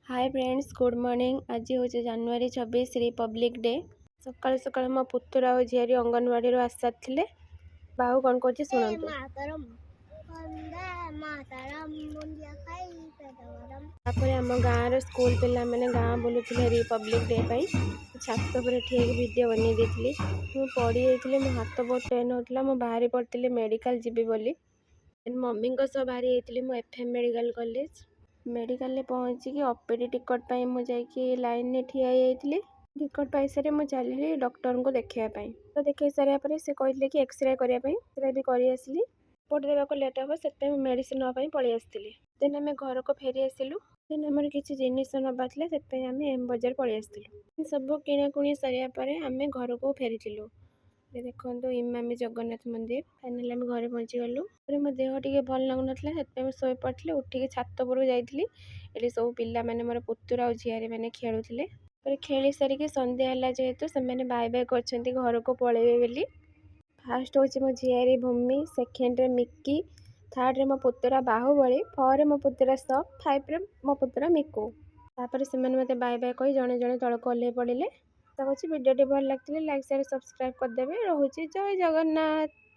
ହାଏ friends, good morning. ଆଜି ହେଉଛି ଜାନୁଆରୀ 26, Republic day. ସକାଳୁ ସକାଳୁ ମୋ ପୁତୁରା ଆଉ ଝିଆରୀ ଅଙ୍ଗନବାଡ଼ିରୁ ଆସିସାରିଥିଲେ। ବାହୁ କ'ଣ କହୁଛି ଶୁଣନ୍ତୁ। ମାତରମ୍, ବନ୍ଦେ ମାତରମ୍, ମୁଣ୍ଡିଆ ଖାଇ ପେଟ ଗରମ। ତାପରେ ଆମ ଗାଁର ସ୍କୁଲ ପିଲାମାନେ ଗାଁ ବୁଲୁଥିଲେ ରିପବ୍ଲିକ୍ ଡେ ପାଇଁ। ଛାତ ଉପରେ ଠିଆ ହେଇକି ଭିଡ଼ିଓ ବନେଇ ଦେଇଥିଲି। ମୁଁ ପଡ଼ି ଯାଇଥିଲି, ମୋ ହାତ ବହୁତ ପେନ୍ ହେଉଥିଲା। ମୁଁ ବାହାରି ପଡ଼ିଥିଲି ମେଡ଼ିକାଲ ଯିବି ବୋଲି। ମମିଙ୍କ ସହ ବାହାରି ଯାଇଥିଲି ମୁଁ ଏଫ୍ ଏମ୍ ମେଡ଼ିକାଲ କଲେଜ। ମେଡ଼ିକାଲରେ ପହଞ୍ଚିକି ଓପିଡି ଟିକଟ୍ ପାଇଁ ମୁଁ ଯାଇକି ଲାଇନରେ ଠିଆ ହେଇଯାଇଥିଲି। ଟିକଟ୍ ପାଇସାରି ମୁଁ ଚାଲିଲି ଡକ୍ଟରଙ୍କୁ ଦେଖାଇବା ପାଇଁ। ତ ଦେଖାଇ ସାରିବା ପରେ ସେ କହିଥିଲେ କି ଏକ୍ସରେ କରିବା ପାଇଁ। ଏକ୍ସରେ ବି କରି ଆସିଲି। ରିପୋର୍ଟ ଦେବାକୁ ଲେଟ୍ ହେବ, ସେଥିପାଇଁ ମୁଁ ମେଡ଼ିସିନ ନେବା ପାଇଁ ପଳେଇ ଆସିଥିଲି। ଦେନ୍ ଆମେ ଘରକୁ ଫେରି ଆସିଲୁ। ଦେନ୍ ଆମର କିଛି ଜିନିଷ ନେବାର ଥିଲା, ସେଥିପାଇଁ ଆମେ ଏମ୍ ବଜାର ପଳେଇ ଆସିଥିଲୁ। ସବୁ କିଣାକୁଣି ସରିବା ପରେ ଆମେ ଘରକୁ ଫେରିଥିଲୁ। ଏ ଦେଖନ୍ତୁ, ଇମାମି ଜଗନ୍ନାଥ ମନ୍ଦିର। ଫାଇନାଲି ଆମେ ଘରେ ପହଞ୍ଚିଗଲୁ। ତାପରେ ମୋ ଦେହ ଟିକେ ଭଲ ଲାଗୁନଥିଲା, ସେଥିପାଇଁ ମୁଁ ଶୋଇପଡ଼ିଥିଲି। ଉଠିକି ଛାତ ଉପରକୁ ଯାଇଥିଲି। ଏଠି ସବୁ ପିଲାମାନେ, ମୋର ପୁତୁରା ଆଉ ଝିଆରୀ ମାନେ ଖେଳୁଥିଲେ। ତାପରେ ଖେଳି ସାରିକି ସନ୍ଧ୍ୟା ହେଲା ଯେହେତୁ, ସେମାନେ ବାଏ ବାଏ କରିଛନ୍ତି ଘରକୁ ପଳେଇବେ ବୋଲି। ଫାଷ୍ଟ ହେଉଛି ମୋ ଝିଆରୀ ଭୂମି, ସେକେଣ୍ଡରେ ମିକି, ଥାର୍ଡ଼ରେ ମୋ ପୁତୁରା ବାହୁବଳି, ଫୋର୍ରେ ମୋ ପୁତୁରା ସପ୍, ଫାଇଭରେ ମୋ ପୁତୁରା ମିକୁ। ତାପରେ ସେମାନେ ମୋତେ ବାଏ ବାଏ କହି ଜଣେ ଜଣେ ତଳକୁ ଓହ୍ଲେଇ ପଡ଼ିଲେ। ଆଶା କରୁଛି ଭିଡ଼ିଓଟି ଭଲ ଲାଗିଥିଲେ ଲାଇକ୍, ସେୟାର, ସବସ୍କ୍ରାଇବ୍ କରିଦେବେ। ରହୁଛି, ଜୟ ଜଗନ୍ନାଥ।